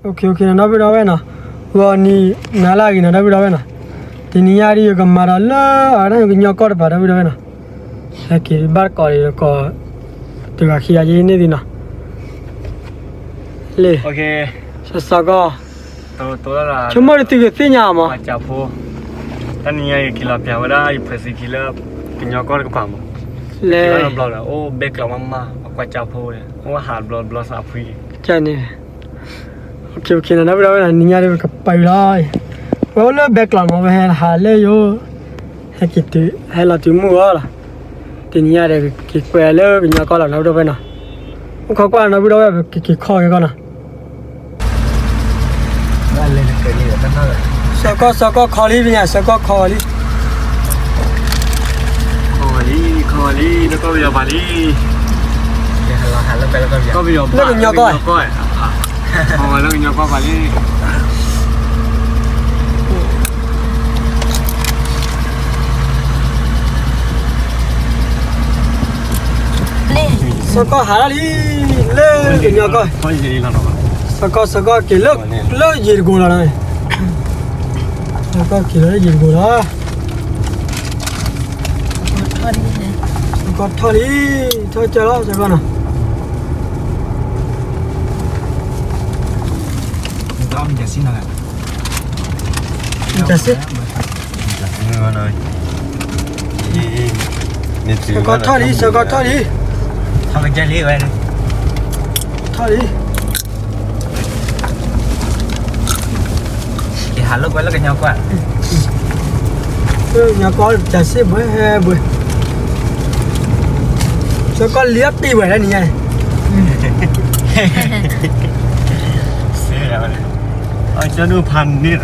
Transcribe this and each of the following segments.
အိၣ်ခ့အိၣ်ခ့နီၤ ဒီပုၢ်ဒီဝဲၢ်နီၤ, ဂီၤနံၤနၤလၢအဂ့ၤနီၤ ဒီပုၢ်ဒီဝဲၢ်နီၤ, တနံၤညါဒ်ယကမၤဒီးလၢအဝဲဒၣ်ကညီကီၢ်တပၤ ဒီပုၢ်ဒီဝဲၢ်နီၤ, ဟဲက့ၤဘၣ်တကိးဒီးတကိး, တဂၤခံဂၤယဲန့ၣ်သ့ၣ်နီၤ, လ့ၣ်, စီၤစီၤကီၢ်, ဆိကမိၣ်ဒီးသုကသ့ၣ်ညါမး, တနံၤညါယက့ၤလီၤပျးဝဲဒၣ်ယဖှဲးစံခံလၢ ကညီကီၢ်တကပၤမး, လဲၤ, အိၣ်ဘဲကျီးမးမး အကွၢ်ကၢ်ဖိ, အိၣ်ဟးဘျီဘျီသးဖှံ, ကန့ၣ် အိၣ်ခ့နီၤ ဒီပုၢ်ဒီဝဲၢ်နီၤ, နံၤညါဒီးပကပာ်လီၤ, ဝဲအိၣ်လၢဘဲကျီးမး ဝဲဟဲဟးလၢယိၤ, ဟဲက့ၤတုၤ ဟဲလီၤတုၤမုၢ်ဂီၤလီၤ, တနံၤညါဒီး က့ၤကွဲးလၢကညီကီၢ်လီၤ ဒီပုၢ်ဒီဝဲၢ်နီၤ, အိၣ်ခိးကွၢ်နီၤ ဒီပုၢ်ဒီဝဲၢ် ပကက့ၤခီက့ၤကီၢ်နီၤ စီၤကီၢ် စီၤကီၢ်ခီလံ ပညါ စီၤကီၢ်ခီလံ, ခီလံ ခီလံ လၢကီၢ်ပယီၤပၤလံ, ကီၢ်ပယီၤပၤ လၢကညီကီၢ်, လၢကညီကီၢ်ပၤလံ. စီၤကီၢ်ဟးထီၣ်လံ, လၢကညီကီၢ်, စီၤကီၢ် စီၤကီၢ်က့ၤလၢ လၢယံၤတကိၤလီၤနီၤ, စီၤကီၢ်က့ၤလၢယံၤတကိၤလီၤ, စီၤကီၢ်ထီၣ်လံ, ထီၣ်ကၢလီၤ စီၤကီၢ်နီၤ. စီၤကီၢ်ထီၣ်လံ, စီၤကီၢ်ထီၣ်လံ, ထီၣ်လံ, ကဟးလၢကွဲလၢကညီကွၢ်, ကညီကွၢ်တၢ်စ့ၢ်ဘှဲဘှဲ, စီၤကီၢ်လံအီၣ်တ့ၢ်ဝဲလၢနံၤညါ, စ့ၢ်, အကၠီဒိၣ်ဖးန့ၣ်လီၤ.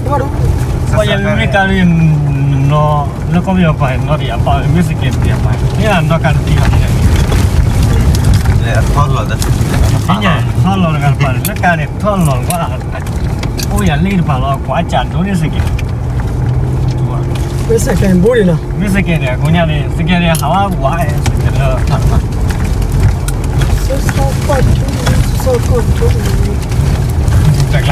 ပှၤယမ့ၢ်ကါန့ၣ် နီၤ လၢကီၢ်ပယီၤပၤ နီၢ်တယၤပာ် မ့ၢ်စကဲတယၤပာ် မ့ၢ်နီၢ်ကါတသံဘၣ်န့ၣ်, ထီၣ်လီၤတဂၤတပၤန့ၣ် လၢကါန့ၣ်ထီၣ်လီၤတဂၤတပၤန့ၣ် အိၣ်ယၤလ့ၣ်တပၤလီၤ ကွၢ်ကၢ်ဒိၣ်န့ၣ်စကဲ, မ့ၢ်စကဲတဘိန့ၣ်နီၤ မ့ၢ်စကဲန့ၣ် အကိးညါန့ၣ် စကဲန့ၣ် ဟးဝဲဝဲ စကဲလၢ စီၤကီၢ်, စီၤကီၢ်, စီၤကီၢ်, တၢ်ကျ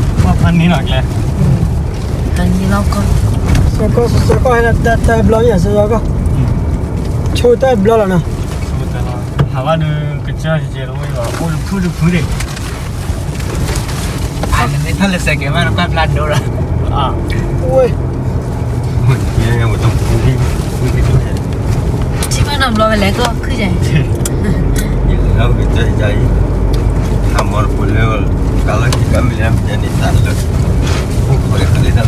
ါ, ဖးန့ၢ်လီၤကျဲ, စီၤကီၢ်, စီၤကီၢ်ဟဲလီၤတၢ်တၢ်ဘျီယၤ စီၤကီၢ်, ဆိတၢ်ဘျီလီၤနီၤ, ဟးဝဲဒီး ကစၢ်ယဲတဝဲ အိၣ်တဖုတဖုန့ၣ် အနမ့ၢ်ထီၣ်လၢစဲးကဲးမး နကွၢ်ဖျါဒိလီၤ, ဝဲ, ထံၣ်ဘၣ်နီတဘျီဝဲလဲၤကီၢ်ခုၣ်ယဲ, ယလဲၤလီၤကစၢ်ယအံၤ, ဟးမီတပူၤလၢ ကါလီၢ်ခံကါမ့ၢ်လၢမ့ၢ်န့ၣ်တၢ်လၢ, အိၣ်ခိးဒီးကလဲၤတၢ်လၢ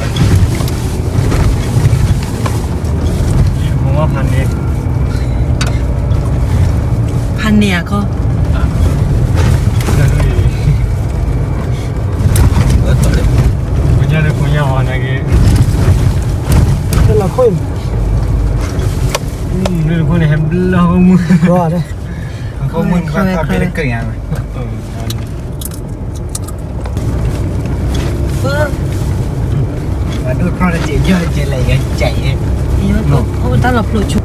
ဖးန့ၢ်, ဖးန့ၢ်အကီၢ်, ကိညါလၢကိညါအီၤနာ်က့, လၢခိၣ်, လၢခိၣ်န့ၣ်ဟဲဘျီမုၢ်, ခိၣ်မုၢ်ခွါခွါဖဲလၢကရံၣ်, ပှၤဒိၣ်ခီၣ်တက့ၢ် ယီၢ်တက့ၢ်လဲၣ် ယကဲး, အိၣ်တၢ်လီၤဖျိးဆိ ထ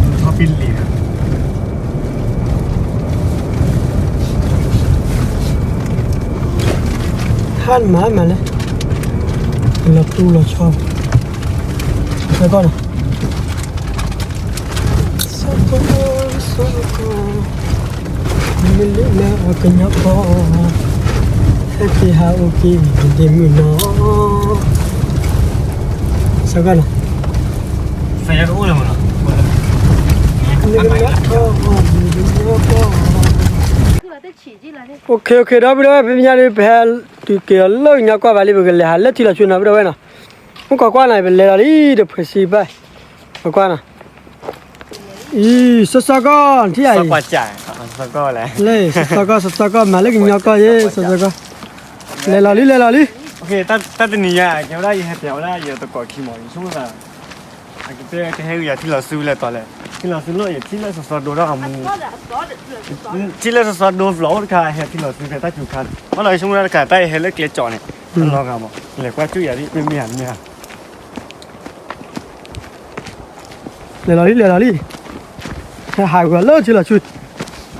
ီၣ်ပံလံၤ, ဟါမၤမၤလဲၣ်, လီၤတူၢ်လီၤဆီ, ကီၢ်နီၤ စီၤကီၢ်, စီၤကီၢ်, မ့ၢ်လၢလၢအကညီကီၢ်, ဟဲက့ၤဟးအိၣ်က့ၤဒ့မုၢ်နီၤ, စီၤကီၢ်နီၤ, စီၤကီၢ်နီၤ, မ့ၢ်လၢလၢထီၣ်အီၤဒ့မုၢ်နီၤ, အိၣ်ခ့ အိၣ်ခ့ ဒီပုၢ်ဒီဝဲၢ် ဖဲမညါဒ် ပဟဲတုၤက့ၤအီၤလၢကညီကွၢ်ဘၣ်လံ ပကလဲၤဟးလၢထံလီၤဆူနီၤ ဒီပုၢ်ဒီဝဲၢ်နီၤ, မုၢ်ကီၢ်ကွၢ်နီၤ ပလဲၤဒီးလံ တဖှဲးစံဘၣ်, ပကွၢ်နီၤ အံၤ စီၤစီၤကီၢ် နထံၣ်ဧါအံၤ, လၢ စီၤစီၤကီၢ် စီၤစီၤကီၢ် မၤလၢကညီကီၢ်ယဲ စီၤစီၤကီၢ်, လဲၤလီၤလံ လဲၤလီၤလံ, တၢ်တနံၤညါ ကဲဝဲဒၣ် ယဟဲပျးဝဲဒၣ် ယတကိးခံမီၤ ယဆိကမိၣ်သး, အကတဲကဟဲဂုာ်ယၤထံလီၤဆူလဲၣ်တီၤလဲၣ်, ထံလီၤဆူလၢယထံၣ်လၢစီၤစီၤဒိဒီးအမူ, ထံၣ်လၢစီၤစီၤဒိဖျိးအိၣ်တခါ ဟဲထံလီၤဆူဖဲတၢ်စူၤခါန့ၣ် ဘၣ်ဒီးယဆိကမိၣ်တၢ်တခါ တၢ်အံၤဟဲလၢကျဲကၠီန့ၣ် အလီၤဂာ်မး လဲၤကွၢ်စူၣ်ယၤဒ်မ့ၢ်မ့ၢ်ဧါမ့ၢ်ဧါ လဲၤလီၤလံ လဲၤလီၤလံ, ဟဲဟးဂီၤလၢထံလီၤဆူ,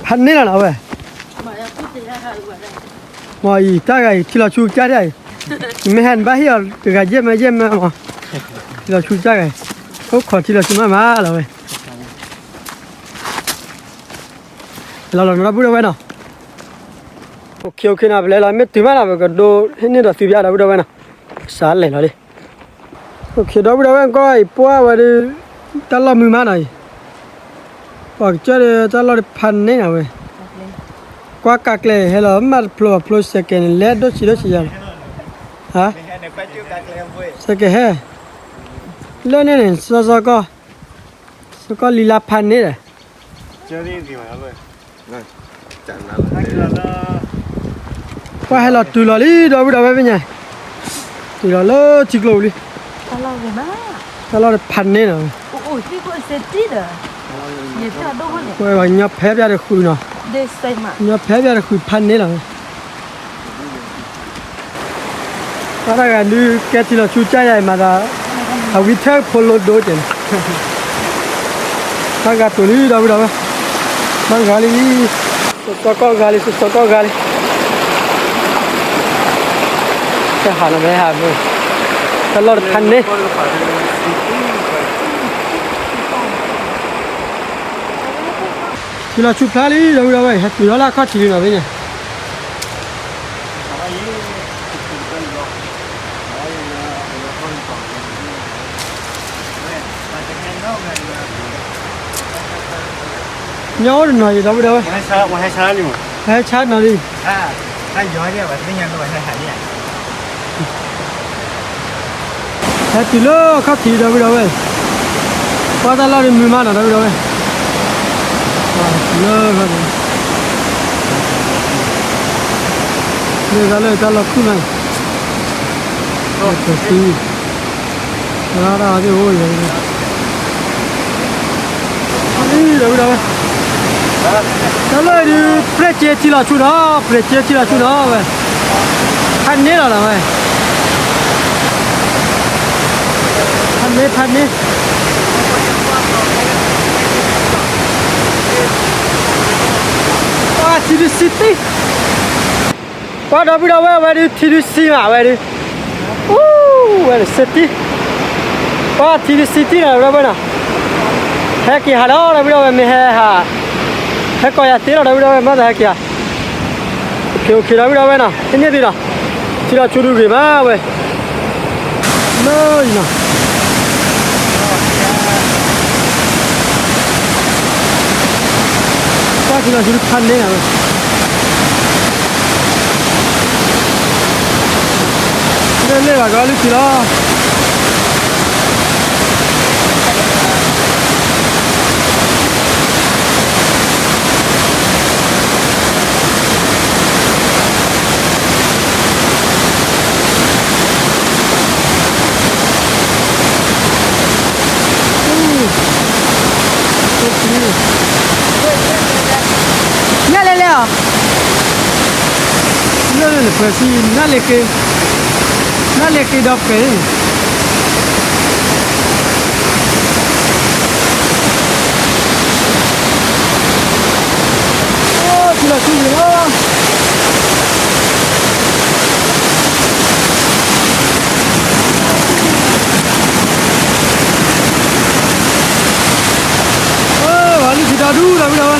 ဖးန့ၢ်လီၤလီၤဝဲ, မ့ၢ်အံၤတၢ်ဂၤအံၤ ထံလီၤဆူကၢ်ဒၣ်အံၤ, မ့ၢ်ဟဲနဘၣ်ဟ့ၣ်အီၤတဂၤယဲၢ်မၢယဲၢ်မၢမး, ထံလီၤဆူကၢ်ဂၤအံၤ, အိၣ်ခိးထံလီၤဆူမးမးလီၤဝဲ, လီၤလီၤနီၤ ဒီပုၢ်ဒီဝဲၢ်နီၤ, အိၣ်ခ့အိၣ်ခ့နီၤ ပလဲၤလီၤမ့ၢ်တုၤမးနီၤ ပကဒိဟ့ၣ်န့ၢ်ဒီးသုဘၣ်ဒီပုၢ်ဒီဝဲၢ်နီၤ, ပစးလဲၤလီၤလံ အိၣ်ခ့ ဒီပုၢ်ဒီဝဲၢ် ကွၢ်အံၤပှၢ်ဝဲဒုး တၢ်လီၢ်မုာ်မးနီၤအံၤ, ပှၤကစၢ်ဒီးတၢ်လီၢ်တဖးန့ၣ်နီၤဝဲ, ကွၢ်ကးကျဲဟဲလီၤ မ့ၢ်တဖျိဘၣ်ဖျိ စဲးကဲးန့ၣ် လဲၤဒိၣ်ဆံးဒိၣ်ဆံးယၤ, ဟါ, စဲးကဲးဟဲ, လၢန့ၣ်န့ၣ် စီစီကီၢ်, စီကီၢ်လံလါဖးန့ၣ်ဒီး ကွၢ်ဟဲလီၤတုၤလီၤလံ ဒီပုၢ်ဒီဝဲၢ်ဖဲညါ, တုၤလီၤလၢထံကျိပူၤလံ, တၢ်လီၢ်တဖးန့ၣ်နီၤ, ပှၤညီဖဲပၠးတဃုာ်နီၤ, ညီဖဲပၠးတဃုာ်ဖးန့ၣ်လီၤ, ပှၤတဂၤဒုးကဲထံလီၤဆူကၢ်ယၤအံၤမၤသး, အဝံထၢၣ်ဖိလိဒိကဲးန့ၣ် ဘၣ်ဂၤတိၤလံ ဒီပုၢ်ဒီဝဲၢ်, ဘၣ်ဂၤလံ, စီစီကီၢ်ဂၤလံ စီစီကီၢ်ဂၤလံ, တၢ်ဟးလီၤမ့ၢ်ဟးမ့ၢ်, တၢ်လီၢ်တဖးန့ၣ် ထံလီၤဆူဖျါလံ ဒီပုၢ်ဒီဝဲၢ် ဟဲတုၤထီၣ်လၢအခီၣ်ထံးလံနီၤဖဲန့ၣ် ညီအိၣ်တနီၤအံၤ ဒီပုၢ်ဒီဝဲၢ်, ဟဲဆါနီၤလံ, ဟဲတုၤလၢခီၣ်ထံး ဒီပုၢ်ဒီဝဲၢ်, ပှၤတၢ်လီၢ်ဒုးမုာ်မးနီၤ ဒီပုၢ်ဒီဝဲၢ်, လၢခီၣ်ထံး, လၢတၢ်လီၢ်ခုၣ်မး, သံ ဒီပုၢ်ဒီဝဲၢ်, တၢ်လီၢ်ဒုး ပြဲၢ်က့ထံလီၤဆူနီၤ ပြဲၢ်က့ထံလီၤဆူနီၤဝဲ, ဖးန့ၢ်လီၤနီၤဝဲ, ဖးန့ၢ် ဖးန့ၢ်, ပှၤထံဒုးဆံတံၢ် ပှၤဒီပုၢ်ဒီဝဲၢ် အဝဲဒုးထံဒုးဆံမး အဝဲဒုး, အိၣ်ဝဲဒုးစတံၢ်, ပှၤထံဒုးစတံၢ်နီၤ ဒီပုၢ်ဒီဝဲၢ်နီၤ, ဟဲက့ၤဟးလီၤ ဒီပုၢ်ဒီဝဲၢ် မ့ၢ်ဟဲဟး, ဟဲကိးယၤသ့လီၤ ဒီပုၢ်ဒီဝဲၢ် မ့ၢ်သးဟဲက့ၤဧါ, အိၣ်ခ့ အိၣ်ခ့ ဒီပုၢ်ဒီဝဲၢ်နီၤ ဟ့ၣ်န့ၢ်သုနီၤ, ထံလီၤဆူဒုးဂ့ၤမးဝဲ လၢအံၤနီၤ, ကွၢ်ထံလီၤဆူဖးန့ၢ်နီၤဝဲ, လၢလၢဘၣ်ကီလုၢ်ထံလီၤ ညၣ်လဲၤလဲၤအီၤ, လၢလၢလၢပှဲၤစံ နၢ်လဲၤက့ၤ, နၢ်လဲၤက့ၤဒီးပှဲၤ, အိၣ်ထံလီၤဆူယံၤလီၤ အိၣ်ဝဲလုၢ်ထံဒီဒူၣ်ဒီးဝံၤဒီးဝဲ,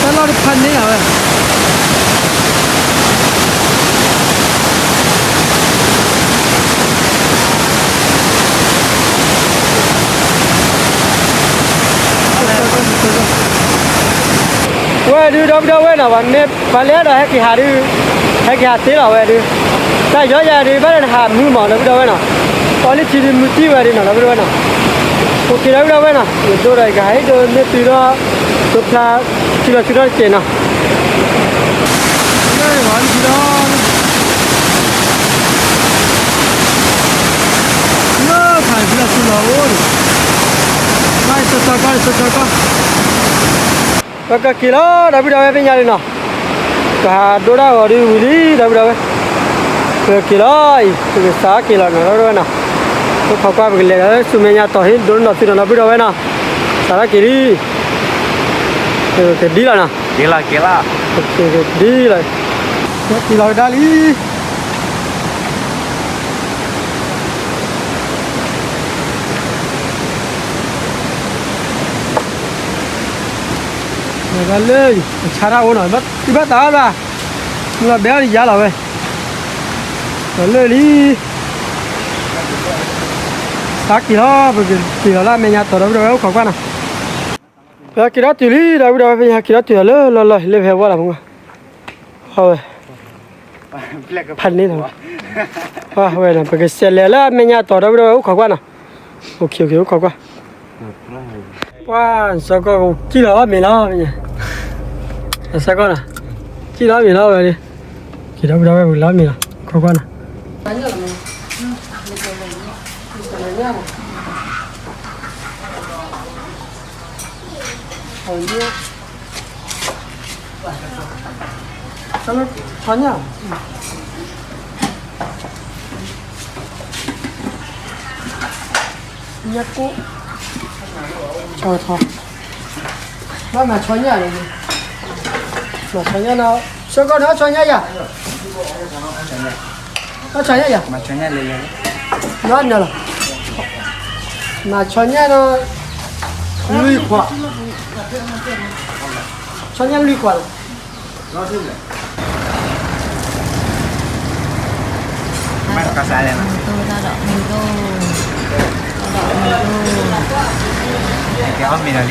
တၢ်လီၢ်တဖးန့ၢ်လီၤဝဲ ဝဲဒုး ဒီပုၢ်ဒီဝဲၢ်နီၤ ပှၤမ့ၢ်ပှၤလဲၤဒီးဟဲက့ၤဟးဒုး, ဟဲက့ၤဟးသ့လီၤဝဲဒုး, တၢ်ယီယၤဒုး ဘၣ်ဒီးနဟးမုာ်မး ဒီပုၢ်ဒီဝဲၢ်နီၤ, ပီလံထံဒုးမုာ်တံၢ်ဝဲဒုးနီၤ ဒီပုၢ်ဒီဝဲၢ်နီၤ, အိၣ်ခ့ ဒီပုၢ်ဒီဝဲၢ်နီၤ, ယဒိဒီးယကဟးဟ့ၣ်ဒိးန့ၢ်သုဒီး, ဒိဖျါ, ထံလီၤဆူထီၣ်တစဲးနီၤ လၢပှၤလံထံဒီး, လၢဖး လၢဆူလီၤအိၣ်န့ၣ်, ကီၢ်ကီၢ်, ပကက့ၤလီၤ ဒီပုၢ်ဒီဝဲၢ် ဖဲညါန့ၣ်နီၤ, ပဟးဒိဒၣ်ဂီၤဒုးဝံၤလံ ဒီပုၢ်ဒီဝဲၢ်, ပကက့ၤလီၤအံၤ ပကစးက့ၤလီၤနီၤ ဒီပုၢ်ဒီဝဲၢ်နီၤ, ပခိးကွၢ် ပကလဲၤဒီးဆူမဲာ်ညါတီၤ ဟ့ၣ်ဒိနီၢ်သုနီၤ ဒီပုၢ်ဒီဝဲၢ်နီၤ, စးထီၣ်က့ၤလံ, ပကဒံလီၤနီၤ, က့ၤလီၤ က့ၤလီၤ, က့ၤလီၤဝဲဒၣ်လံ လၢ အဆါတၢ်အိၣ်နီၤ, ဘၣ်သးဘၣ်, မ့ၢ်ဘဲအီၤဒီးယါလီၤဝဲ, လီၤလၢလံ, စးက့ၤလီၤ ပကက့ၤလီၤလၢအမဲာ်ညါတီၤ ဒီပုၢ်ဒီဝဲၢ် အိၣ်ခိးကွၢ်နီၤ, ပက့ၤထီၣ်တုၤလံ ဒီပုၢ်ဒီဝဲၢ် ဖဲညါက့ၤထီၣ်တုၤလၢလီၢ်လီၢ် လၢဖဲဝဲလီၤမ့ၢ်, အဝဲ ဖးန့ၣ်လီၤ, ဝဲ ပကစးလဲၤလၢအမဲာ်ညါတီၤ ဒီပုၢ်ဒီဝဲၢ် အိၣ်ခိးကွၢ်နီၤ, အိၣ်ခိးကွၢ်, ပှၤ စီၤကီၢ်ကံၣ်လီၤမ့ၤလီၤ, စီၤကီၢ်နီၤ, ကံၣ်လီၤမ့ၤလီၤဝဲ, က့ၤဒီပုၢ်ဒီဝဲၢ် ပကလီၤမ့ၤလီၤ ခိးကွၢ်နီၤ ဆီညၣ်, ညၣ်ကိၣ်, ဆီထီ, ဘၣ်မၤဆီညၣ်န့ၣ်, မၤဆီညၣ်နီၤ, စီၤကီၢ်နီၤ ဆီညၣ်ယၤ, ဆီညၣ်ယၤ, မၤဆီညၣ်လၢ, မၤဆီညၣ်နီၤ, လွံၢ်ခွး, ဆီညၣ်လွံၢ်ခွးလီၤ. မ့ၢ်တၢ်ဒီးမုၢ်ဒိၣ်, တၢ်ဒီးမုၢ်ဒိၣ်, ကဲအီၣ်မ့ၤဒီးလံ,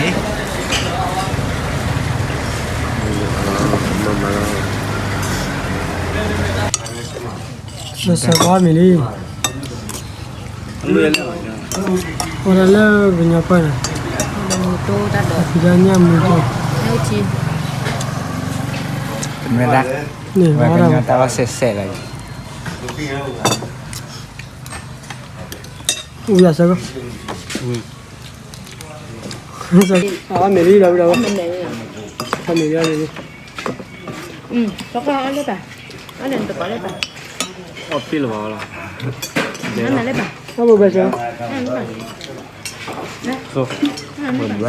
လၢစၢၤကီၢ်မ့ၤလံ. အိၣ်ဒၣ်လၢပညီကွၢ်န့ၣ်, ဖံညၣ်မုၢ်ဒိၣ်, မ့ၢ်ဒၣ်, န့ၣ်ဝဲဒၣ်တၢ်လီၢ်စဲးစဲးလီၤ. အူယၤစၢၤကီၢ်, အီၣ်မ့ၤလံဒီးဝဲဒီး, အီၣ်မ့ၤလံ, အီၣ်မ့ၤလံ, အီၣ်မ့ၤလံ, အီၣ်လၢ, အီၣ်လၢနတကိးလၢဘၣ်, အီၣ်ဖံလၢၤဘၣ်လီၤ, အီၣ်ဘၣ်ဘၣ်စၢၤ, အီၣ်ဘၣ်ဘၣ်, နထံၣ်ဘၣ်ကျၢၢ်လီၤ တုၤမဲာ်ဆှးန့ၣ်, လၢဆီညၣ်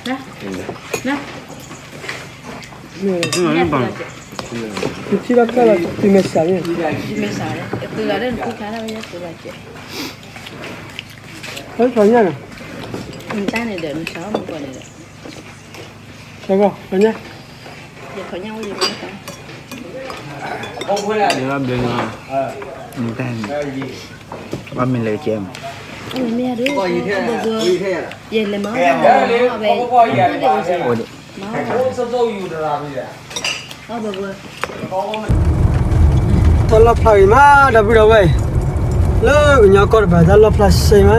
န့ၣ်, တၢ်န့ၣ်ဒီး နဆီမုၢ်ကီၢ်န့ၣ်ဒီး, ဆီကီၢ်, ဆီညၣ်, ယဘၣ်ဘျုးနၤ, တၢ်န့ၣ်, ဘၣ်မ့ၢ်လဲၤကဲမး, ယလဲၤမၤ, အိၣ်ဒံး တၢ်လီၢ်ဖျါဂ့ၤမး ဒီပုၢ်ဒီဝဲၢ်, လၢကညီကီၢ်တပၤ တၢ်လီၢ်ဖျါစ့မး,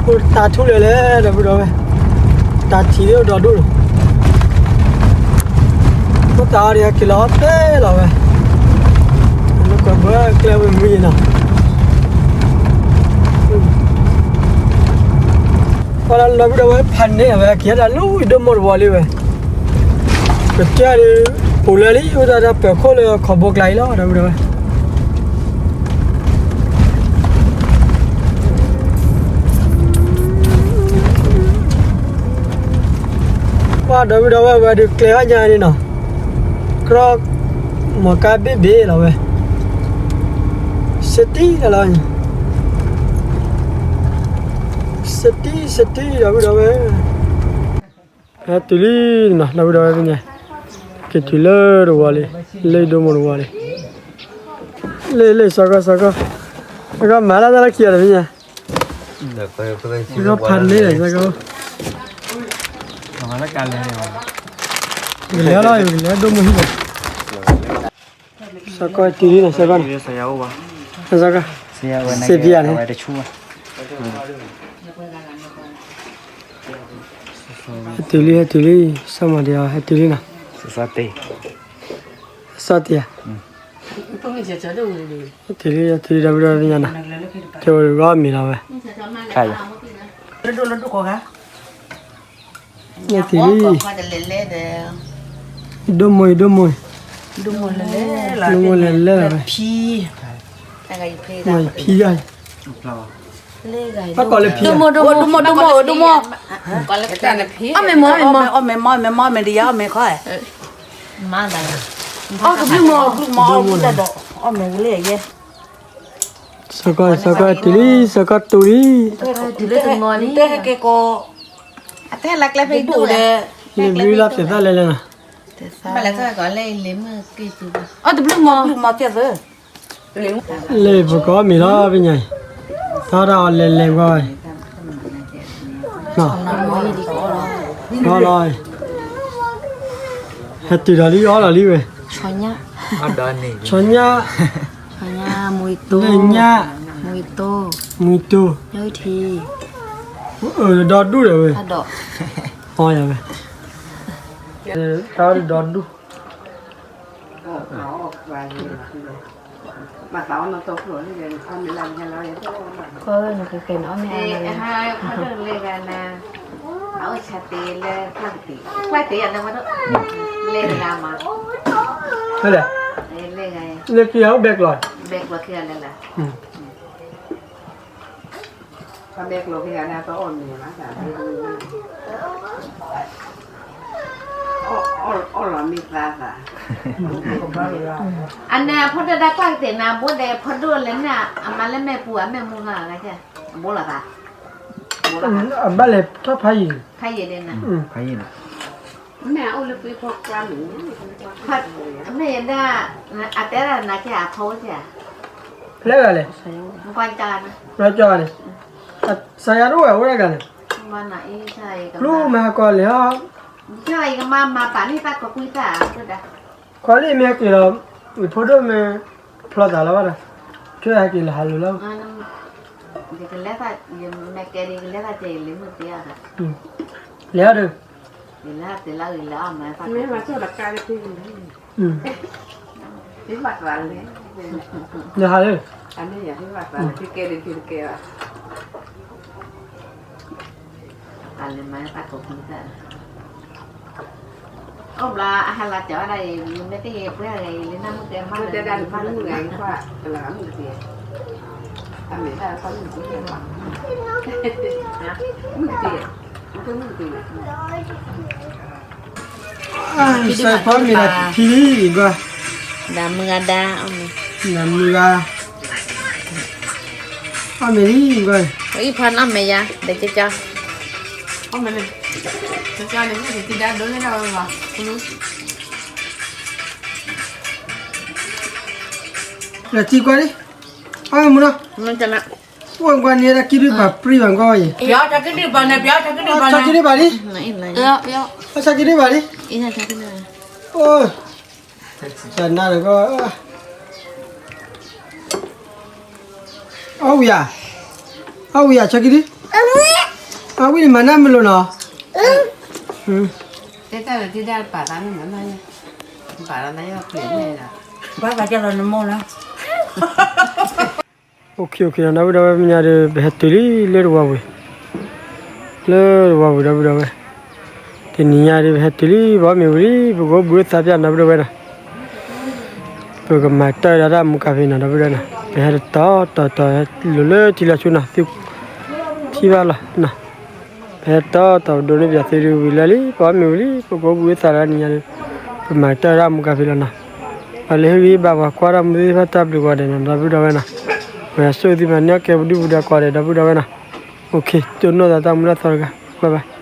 အိၣ်တၢ်ထူၣ်လဲၣ်လဲၣ် ဒီပုၢ်ဒီဝဲၢ်, တၢ်ထံၣ်လၢအိၣ်ဒီဒူၣ်လီၤ. ဖိသၣ်အီၤဒံး ဟဲက့ၤလီၤအီၣ်ဖျဲလီၤဝဲ, လၢကွၢ်ဘၣ်ကျဲဝဲမုၢ်ယံၤနီၤ, ပှၤလၢလီၤဘုဒီးဝဲဖးန့ၢ်အဝဲ က့ၤဒၣ်လၢဒိၣ်မိၢ်တဝီလံဝဲ, ကစၢ်ဒုး ပူၤလၢလံ အိၣ်ဒၣ်တၢ်ပၢၤခိၣ်လၢခီဘိကျါအံၤလီၤ ဒီပုၢ်ဒီဝဲၢ်. ပှၤဒီပုၢ်ဒီဝဲၢ်ဝဲဒုးကျဲဘၣ်ညါန့ၣ်နီၤ, ကြီ မီၤကါဘ့ၣ်ဘ့ၣ်လီၤဝဲ, စတံတၢ်လီၤ, စတံ စတံ ဒီပုၢ်ဒီဝဲၢ်. ဟဲတုၤလံနီၤ ဒီပုၢ်ဒီဝဲၢ်သ့ၣ်ညါ, က့ၤတုၤလၢတဝီလံ, လၢဒိၣ်မိၢ်တဝီလံ. လ့ လ့ စီၤကီၢ် စီၤကီၢ်, စီၤကီၢ်မၤလၢတၢ်လၢခံဂၤတမ့ၢ်ညါ, စီၤကီၢ်ဖးန့ၢ်လီၤ စီၤကီၢ်, ကလဲၤလီၤ ကလဲၤဒိၣ်မိၢ်ဟံၣ်လီၤ. စီၤကီၢ်တုၤလံနီၤ စီၤကီၢ်န့ၣ်, စီၤကီၢ်, စ့ပယၤန့ၣ်, တဆူၣ်ဘၣ်. ဟဲတုၤလံ ဟဲတုၤလံ စီၤမၤဒံးအီၤ ဟဲတုၤလံနီၤ, စီၤတ့ၢ်ဧါ, ဟဲတုၤလံ ဟဲတုၤလံ ဒီပုၢ်ဒီဝဲၢ်သ့ၣ်ညါနီၤ, တဲဝဲဂီၢ်မံၤလီၤဝဲ ဟဲတုၤလံ, ဒိၣ်မိၢ်အံၤ ဒိၣ်မိၢ်အံၤ, ဒိၣ်မိၢ်လဲၤလဲၣ်လီၤဝဲ, ဖံ, ဖံဂၤအံၤ, ဘၣ်ကိးလၢဖံဧါ, ဒိၣ်မိၢ် ဒိၣ်မိၢ် ဒိၣ်မိၢ် ဒိၣ်မိၢ်, အီၣ်မ့ၤမီၢ် အီၣ်မ့ၤမီၢ် အီၣ်မ့ၤမီၢ် အီၣ်မ့ၤမီၢ် မ့ၢ်ဒံးယါ အီၣ်မ့ၤခီ, အီၣ်ကဘျုးမီၢ် ကဘျုးမီၢ် အီၣ်မ့ၤဝံၤတၢ်ဒီး အီၣ်မ့ၤဝံၤလၢယဲ စီၤကီၢ် စီၤကီၢ်တုၤလံ စီၤကီၢ်တုၤလံ, တုၤလၢတမီၤလံ, အတဲလၢကျဲဖဲဒိၣ်ဒီး, လံာ်ဘျုးလီၤသ့ၣ်သၣ်လဲၣ်လဲၣ်နီၤ, ဘၣ်လဲၤထီၣ်ကီးလၢ လံာ်မုၢ်က့ၤတုၤ, အီၣ်တဘျုးမီၢ် လံာ်ပကအီၣ်မ့ၤလီၤ ပညါအံၤ, သီဒၣ်အီၤလဲၤလဲၤကွၢ်ဝဲ, အီၣ်လီၤ, ဟဲတုၤဒီးလံ အီၣ်လီၤလံဝဲ, ဆီညၣ်, ဆီညၣ်, လၢညၣ်, မွံတိၢ်, အၢ ဒီဒူၣ်ဒီးဝဲ, အီၣ်ယၤဝဲ, တၢ်ဒီဒူၣ် ဖဲလဲၣ်, လၢက့ၤဟးအိၣ်ဘဲကျိး, ဘဲကျိးဖဲလဲၣ်, အန့ၣ်အဖိဒိၣ်တၢ်ကွၢ်ကတဲာ်နၤ အဘိဒီးဖီဒိၣ်လဲၣ်န့ၣ် အမၤလၢမဲာ်ပူၤ အမဲာ်မူဂၤဂၤ, အဘိလီၤသး, အဘၣ်လဲၤထီၣ်ဖးယံၤ, ဖးယံၤ, မ့ၢ်အအိၣ်လၢပှ့ၤဖီကျါမ့ၢ်, မ့ၢ်ယဒၣ်, အတဲဒၣ်နၤကဲအဖီအိၣ်ကဲ, ဖဲလဲၣ်ဂၤလဲၣ်, နကွၢ်ကါန့ၣ်, စၤယၤတအိၣ်ဝဲအိၣ်ဒၣ်ဂၤန့ၣ်, လူမၤဟးကီးလဲၤဟီ, ယကမၤမၤပာ်န့ၢ်တၢ်ကကွံတၢ်, ခီလံမ့ၢ်ဟဲက့ၤလီၤ, ယဖိဒိၣ်မ့ၢ်ဖျီသးလီၤဘၣ်ဒီး, ကဟဲက့ၤလီၤဟးလိာ်လီၤ, ယကလဲၤသး, ယမဲာ်ကဲဒ်ယကလဲၤသးကဲအံၤလံမုၢ်သ့အသး, လဲၤဟီဒီး, ယလဲၤသးတဲလၢအဂ့ၤလၢအီၣ်မး, မ့ၢ်မၤဆိၣ်ဒီးကါလၢခံ, သ့ဘၣ်သးလဲၣ်, လဲၤဟးလၢ, အန့ၣ်ယၤသ့ဘၣ်သးလၢခံကဲဒ်ခံတကဲဘၣ် တၢ်လဲၤမၤတၢ်ကိးပူၤတၢ်, အိၣ်ဘျီအဟဲလီၤစၢၤဝဲဒၣ်အံၤ မ့ၢ်တယံာ်ပှဲၤဂၤအံၤ လၢနၢ်မုၣ်ကဲမးလၢနမါမုၣ်ကဲ, မုၣ်ကဲ, အမ့ၢ်တၢ်တခီမုၣ်ကဲ, မုၣ်ကဲ, မုၣ်ကဲ, စဲးဖီမ့ၢ်ဒၣ်ဖံလံအံၤကွၢ်, ဒီးမုၢ်ဂၤဒါ, ဒီးမုၢ်ဂၤ, အီၣ်မ့ၤလံကွၢ်, အံၤဖီန့ၣ်အီၣ်မ့ၤယါ ဒီးကၠီကၠီ, အီၣ်မ့ၤန့ၣ်, ကၠီကၠီန့ၣ် မုၣ်က့ၤတံၤဒါဒိးန့ၢ်ဒၣ်ဝဲဘၣ်, လၢထံကွၢ်လံ, အီၣ်မ့ၤမူနီၤ, အိၣ်ကွၢ်န့ၣ် တၢ်ကံၣ်ဒုၣ်ပာ်ပြံဘၣ်ကွၢ်ဝဲအံၤ, ပျီထီၣ်ကံၣ်ဒုၣ်ပာ်န့ၣ် ပျီထီၣ်ကံၣ်ဒုၣ်ပာ်န့ၣ်, ထီၣ်ကံၣ်ဒုၣ်ပာ်လံ, ထီၣ်ကံၣ်ဒုၣ်ပာ်လံ, အိၣ်, တနၤဒီးကီၢ်, အီၣ်ဝံၤဧါ, အီၣ်ဝံၤဧါ ဆီကံဒု, အီၣ်ဝံၤန့ၣ်မၤနၢ်မလိာ်နီၤ, တဲတၢ်လၢထံဒၣ်ပာ်သးန့ၣ်မၤနၢ်, ပာ်လီၤနၤယီၢ်ပျဲၢ်န့ၣ်ဒီး, ဘၣ်သးကဲလီၤနမိၢ်လီၤ. အိၣ်ခ့ အိၣ်ခ့နီၤ ဒီပုၢ်ဒီဝဲၢ် မ့ၢ်ညါဒီး ပဟဲတုၤလံလၢတဝီပူၤ, လၢတဝီပူၤ ဒီပုၢ်ဒီဝဲၢ်, တနံၤညါဒီး ပဟဲတုၤလံ ပအီၣ်မ့ၤဝံၤလံ ပကအိၣ်ဘှံးအိၣ်သါပျၢ်နီၤ ဒီပုၢ်ဒီဝဲၢ်နီၤ, ပကမၤတၢ်ဝဲဒၣ်တၢ်မူကၤဖံးနီၤ ဒီပုၢ်ဒီဝဲၢ်နီၤ, ပဟဲတတီၤတီၤတီၤ လိၤလၢထံလီၤဆူနီၤ သုထံၣ်ဘၣ်လီၤနီၤ, ပဟဲတီၤတီၤ ပဒိးန့ၢ်ပယီၤသုးဒုးဝံၤလၢလံ ပအီၣ်မ့ၤဝံၤလံ ပကအိၣ်ဘှံးအိၣ်သါလၢနံၤညါဒီး ပမၤတၢ်ဝဲဒၣ်မူကၤဖံးလီၤနီၤ, ပှၤလၢဟ့ၣ်ဂံၢ်ဟ့ၣ်ဘါပှၤကွၢ်တၢ်မူသ့ၣ်တဖၣ်တၢ်ဘျုးကိးဂၤဒဲးနီၤ ဒီပုၢ်ဒီဝဲၢ်နီၤ, ပှၤဆိၣ်ဂ့ၤသုမၤန့ၢ်အီၣ်ကဲပဒုၣ်ပဒါကိးဂၤဒဲး ဒီပုၢ်ဒီဝဲၢ်နီၤ, အိၣ်ခ့ တိၢ်နီၣ်သးတၢ်မူလၢသီတဂၤ bye bye.